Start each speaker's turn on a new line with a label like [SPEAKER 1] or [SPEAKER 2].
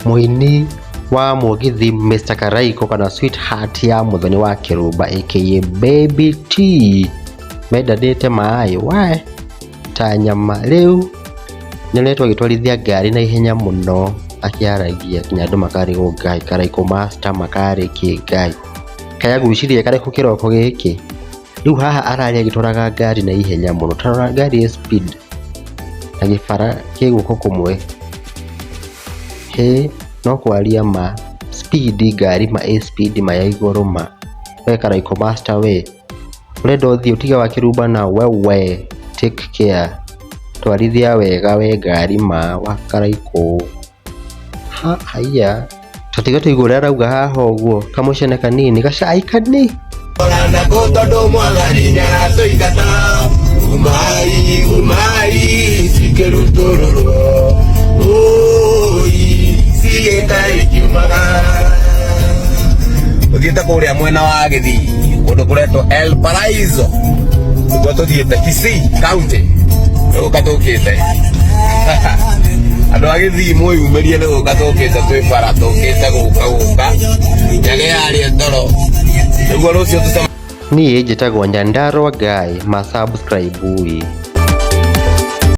[SPEAKER 1] Mũini wa mũgithi Mr Karaiko kana sweetheart ya Muthoni wa Kĩrũmba aka Baby T mendanĩte maĩ we ta nyama. Rĩu nĩoretwo agĩtwarithia ngari na ihenya mũno akĩaragia nginya andũ makarigwo Ngai Karaiko master makarĩ kĩ Ngai. Kaĩ agucirie karĩkũ kĩroko gĩkĩ? Rĩu haha ararĩ agĩtwaraga ngari na ihenya mũno, ta rora ngari ĩ speed na gĩbara kĩ guoko kũmwe. Hĩ no kwaria ma, speed ngari ma ĩ speed ma ya igũrũ ma. We Karaiko master we, ũrenda ũthiĩ ũtige wa kĩrumba na wewe take care. Twarithia wega we ngari ma wa Karaikũ. Ha haiya tatiga tũigue ũrĩa arauga haha ũguo kamũcene kanini gacai kani
[SPEAKER 2] Nako tondũ mwathani nĩaratũingata umai umai cikĩrutũrũrwo ũi cigĩka ikiumaga Tũthiĩte kũrĩa mwena wa Gĩthii kũndũ kũretwo El Paraiso nĩkuo tũthiĩte Kisii County nĩ gũka tũkĩte andũ a Gĩthii mwĩyumĩrie nĩ gũka tũkĩte twĩ bara tũkĩte gũka gũka nyage yarĩa toro nĩguo rũciũ tũcemanie
[SPEAKER 1] Niĩ njĩtagwo Nyandarua Guy ma subscribe ĩ.